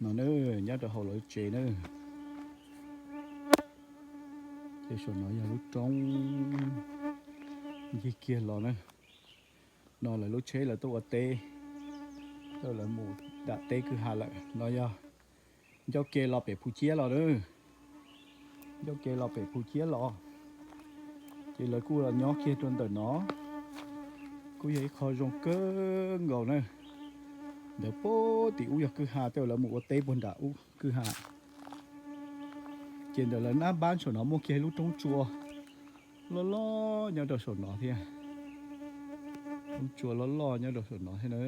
No na, nyob rau hauv lawv tsev na. Ces saum no yog lub roob ncig kiag los na. No lawv lub tsheb lawv tuaj ua teb, lawv mus dam teb kwj ha lawm. No yog ncauj ke los pem Phu Ciab los na. Ncauj ke los pem Phu Ciab los, ces lawv kuj los nyob kiag rau ntawm no. Kuj yog ib qho zoo kawg nkaus na. Ntawd puag tim ub yog kwj ha, tej lawv mus ua teb puag nram ub kwj ha. Ces ntawm lawv nab npab saum no muaj kiag lub roob tsua loj loj nyob rau saum no thiab. Roob tsua loj loj nyob rau saum no thiab na.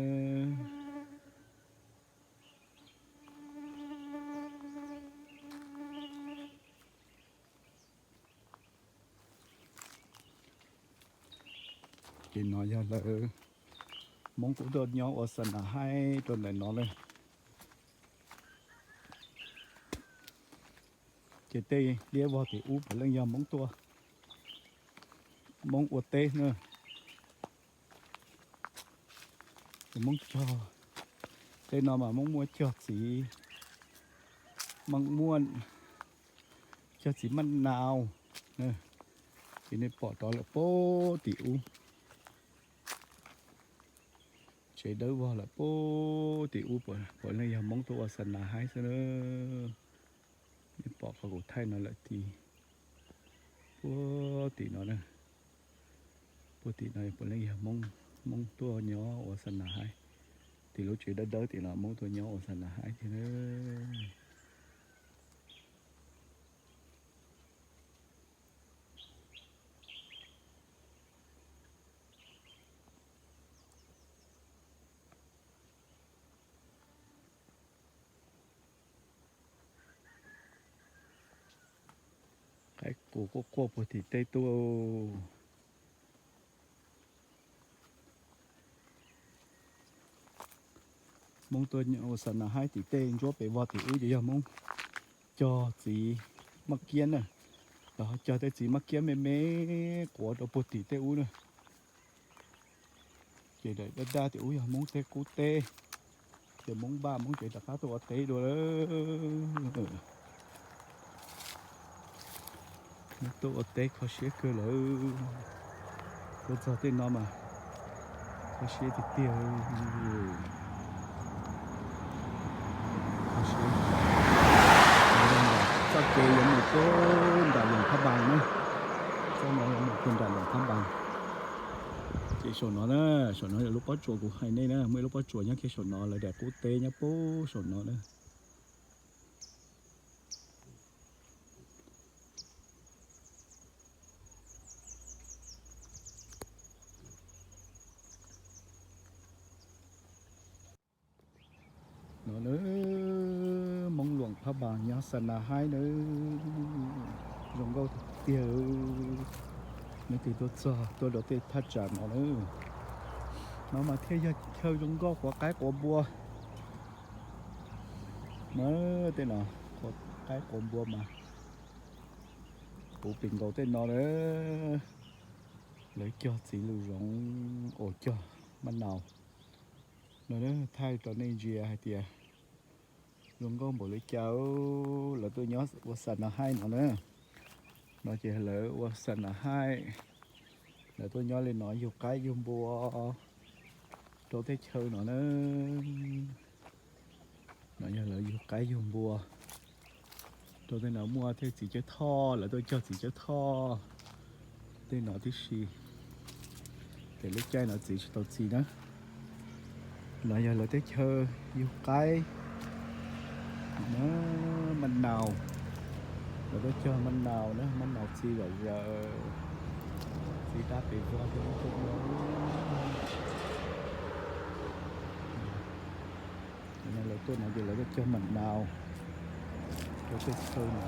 Ces no yog lawv Hmoob kuj tuaj nyob ua xa nas haib rau ntawm no na. Ces tej liab vog tim ub puav leej yog Hmoob tuaj, Hmoob ua teb na. Ces Hmoob cog, tej no mas Hmoob muaj cog txiv, Hmoob muaj cog txiv maj nau na. Ces nej pom rov lawm puag tim ub, tsev dawb vog lawm puag tim ub, puav leej yog Hmoob tuaj ua xa nas haib xwb na. Nej pom qhov kuv thaij no lawm tid, puag tim no na. Puag tim no puav leej yog Hmoob, Hmoob tuaj nyob ua xa nas haib. Tim lub tsev dawb dawb tim no Hmoob tuaj nyob ua xa nas haib thiab na. Qaib qus quaj quaj puag tim tej tuaj. Hmoob tuaj ua xa nas haib tim tej ntsuab pem vog tim ub ces yog Hmoob cog txiv maj kiab na, los ho cog tej txiv maj kiab me me quav rau puag tim tej ub na. Ces daim daj daj tim ub yog Hmoob tej qub teb, ces Hmoob npaj Hmoob tsev rov qab tuaj ua teb dua lawm. Hmoob tuaj ua teb kho siab kawg lawm. Tuaj txog tej no mas kho siab tiag tiag. Kho siab. Txoj kev yuav mus puag nram Loos Phab Npas na. Txoj no yuav mus puag nram Loos Phab Npas. Ces saum no na, saum no yog lub pob tsuas kuv hais nej na, muaj ib lub pob tsuas nyob kiag saum no, lawv daim qub teb nyob puag saum no na. No na, Hmoob Loos Phab Npas nyob xa nas haib na, zoo nkauj tiag tiag. Leej twg tuaj txog tuaj rau tej thaj tsam no na, no mas thiaj yog chaw zoo nkauj quav qaib quav npua. Na, tej no quav qaib quav npua mas puv pes nkaus tej no na. Lawv cog txiv lus zoov uas cog maj nau no, thaij rau nej ntsia hais tias zoo nkauj npaum li cas. Lawv tuaj nyob ua xa nas haib no na. No ces lawv ua xa nas haib, lawv tuaj nyob li no yug qaib yug npua rau tej chaw no na. No yog lawv yug qaib yug npua rau tej no, muaj tej txiv cawv thoj, lawv tuaj cog txiv cawv thoj tej no tib si. Ces lub caij no txiv tsis tau txiv na. No yog lawv teb chaw yug qaib, maj nau, lawv tuaj cog maj nau na, maj nau txi zom zaws, txi dab pes vog thiab. No lawv tuaj no ces lawv tuaj cog maj nau rau tej chaw no.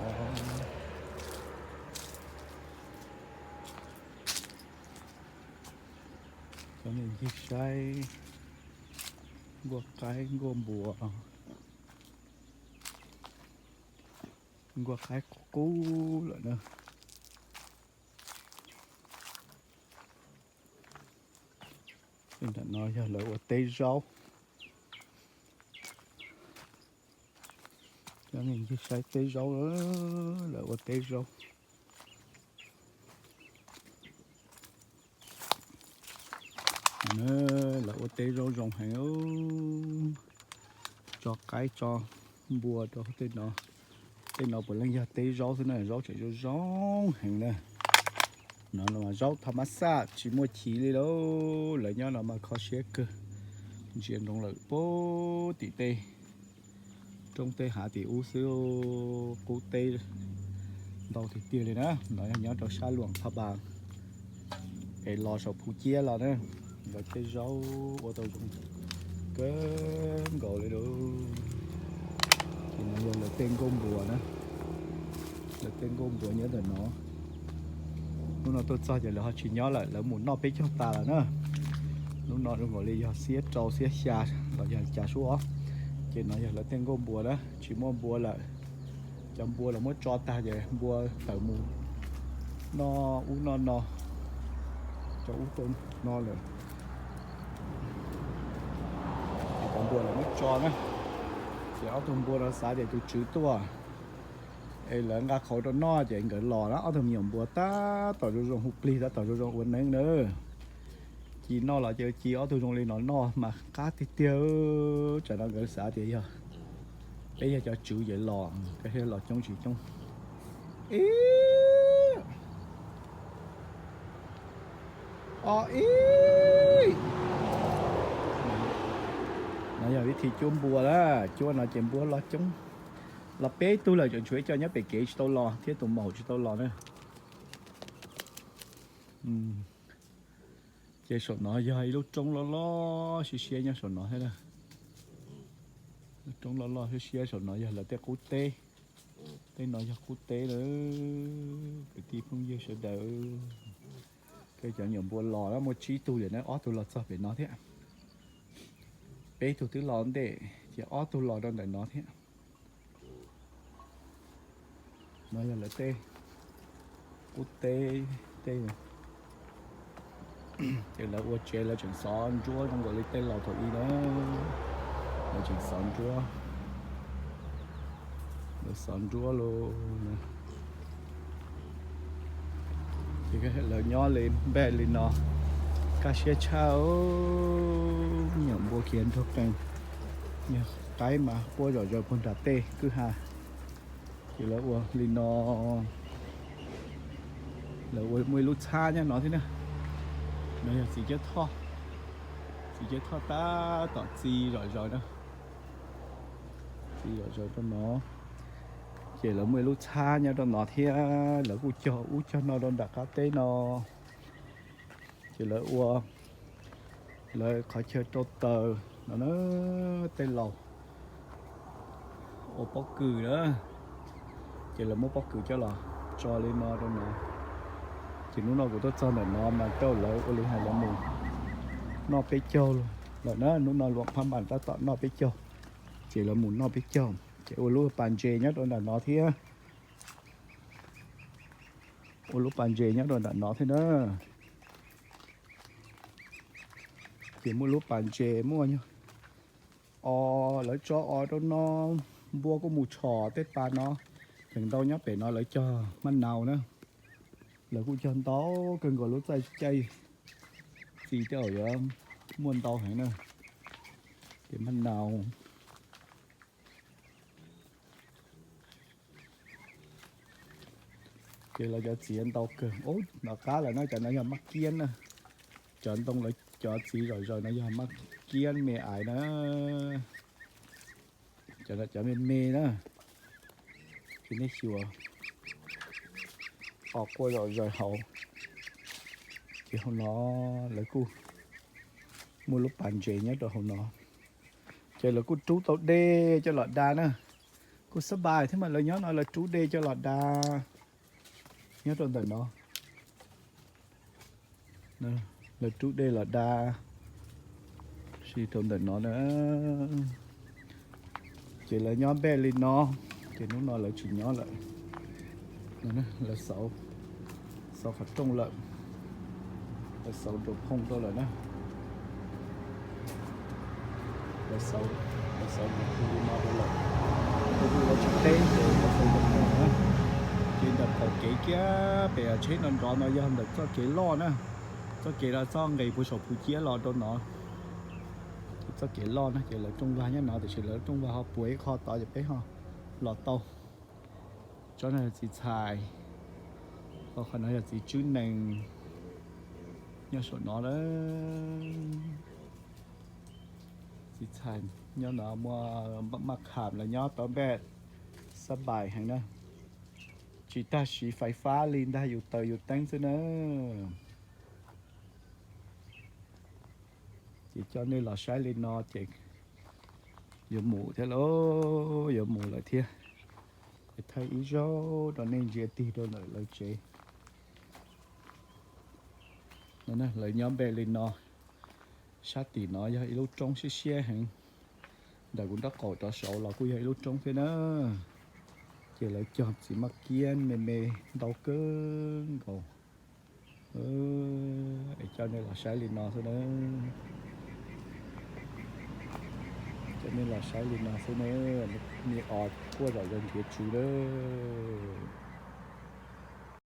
Cov nej ncig saib nkuaj qaib nkuaj npua, nkuaj qaib qub qub lawm na. Tej nram no yog lawv ua teb zaub. Coj nej ncig saib teb zaub, lawv ua teb zaub. Lawv ua teb zaub zoo heev, tso qaib tso npua rau tej no. Tej no puav leej yog teb zaub xwb na, zaub tseem zoo zoo heev na. No zaub thas mas xaj tsis muaj chiv li lauj, lawv nyob no mas kho siab kawg. Ntsia nroo lawm puag tim tej roob tej hav tim ub xwb, qub teb ntau tiag tiag li na. No yog nyob rau sab Luam Phaj Npas es los saum Phuv Ciab los na, lawv tej zaub ua tau zoo kawg nkaus li lauj. Ces no yog lawv tej nkauj npua na, lawv tej nkauj npua nyob ntawm no. Hnub no tuaj txog ces lawv ho tsis nyob lawm, lawv mus noj peb caug tas lawm na. Hnub no zoo nkaus li yog xiab rau xiab xya los yog cas sub os. Ces no yog lawv tej nkauj npua na, tsis muaj npua lawm. Cov npua lawv muab tso tag ces npua tawm mus noj ub noj no, cov ub tau no lawm. Ces cov npua lawv muab tso na, ces ob tug npua no xav tias tus tswv tuaj es lawv nqa qhauv rau noj ces nkawd los na. Ob tug me nyuam npua tab tom zoo zoo hu plig, tab tom zoo zoo ua neeb na. Ci noj los ces ci ob tug zoo li no noj mas qab tiag tiag. Tsam no nkawd xav tias yog peb yog cov tswv ces los, peb thiaj los coob tsis coob. Ib, ob ib. No yog vib thib cuab npua na, cuab no ces npua los coob, los peb tug lawm, tseem tshuav ib co nyob pem kev tsis tau los thiab, tus maum tsis tau los na. Ces saum no yog ib lub roob loj loj siab siab nyob saum no thiab na. Lub roob loj loj siab siab saum no yog lawv tej qub teb. Tej no yog qub teb lawm, kwv tij phooj ywg sawv daws. Tej cov nyuam npua los muaj tsib tug lawm na, ob tug los txog pem no thiab. Peb tug twb los ntej ces ob tug los rau ntawm no thiab. No yog lawv tej qub teb tej. Ces lawv ua tsev lawv tseem xov nruab zoo nkaus li tej laus thaum ub na. Lawv tseem xov nruab, lawv xov nruab lauj. Ces lawv nyob li npaj li no, kaj siab tshaj. Nyuam npua khiav nrog qees, qaib mas quaj zom zaws puag nram tej kwj ha. Ces lawv ua li no, lawv ua muaj ib lub txhab nyob no thiab na. No yog txiv Cab Thoj, txiv Cab Thoj tab tom txi zom zaws na, txi zom zaws rau no. Ces lawv muaj ib lub txhab nyob rau no thiab, lawv kuj cog ub cog no rau nram qab teb no. Ces lawv ua, lawv qhov chaw rau taws no na, tej laus ua pob kws na. Ces lawv muab pob kws coj los tso li no rau no. Ces hnub no kuv tuaj txog ntawm no mas rau lawv ua li hais lawv mus noj peb caug lawm na. Hnub no Luam Phaj Npas tab tom noj peb caug, ces lawv mus noj peb caug. Ces ua lub pas ntses nyob rau nram no thiab, ua lub pas ntses nyob rau nram no thiab na. Ces muaj lub pas ntses muaj o, lawv tso o rau no, npua kuj mus tshom tej pas no. Feem ntau nyob pem no lawv cog maj nau na, lawv kuj cog ntau kawg nkaus lub txaj caij txi tej zaum yuav muaj ntau heev na. Ces maj nau, ces lawv cov txiv ntau kawg. Ub, nov qab lawm no, cov no yog maj kiab na. Cov ntoo lawv cov txiv zom zaws no yog maj kiab me aiv na. Cov no cov me me na. Ces nej xyuas, o quaj zom zaws hauv. Ces hauv no lawv kuj muaj lub pas ntses nyob rau hauv no. Ces lawv kuj rub tau dej coj los da na. Kuj xab npais thiab mas lawv nyob no lawv rub dej coj los da nyob rau ntawm no. Lawv rub dej los da si rau ntawm no na. Ces lawv nyob npej li no, ces hnub no lawv tsis nyob lawm. Lawv xauv, xauv qhov rooj lawm, lawv xauv rau phooj rau lawm na. Lawv xauv, lawv xauv mus li no rau lawm. Tsis teb ces, ces ntawm qaum kev kiag pem tsheb no nrov no yog ntawm txoj kev loj na. Txoj kev no txoj nqes puag saum Phuv Ciab los rau no. Ces txoj kev loj na ces lawv rooj vag nyob no tiam sis lawv rooj vag ho puag ib qho tod ces peb ho los tau. Tsob no yog txiv txhais, ho qhov no yog txiv tswb nees nyob saum no na. Txiv txhais nyob no muaj maj kham los nyob tau npej xab npais heev na. Tsis tag siv fais fab li ntag, yus taws yus teeb xwb na. Ces coj nej los saib li no ces yuav mus thiab lauj, yuav mus lawm thiab. Es thaij ib zaug rau nej ntsia tig rau ntawm lawv tsev. No lawv nyob npej li no. Sab tim no yog ib lub roob siab siab heev. Ntawm kuv nraub qaum rov saud los kuj yog ib lub roob thiab na. Ces lawv cog txiv maj kiab me me ntau kawg nkaus. Es coj nej los saib li no xwb na. Coj nej los saib li no xwb na. Me os quaj zom zaws nrhiav tswv lawm.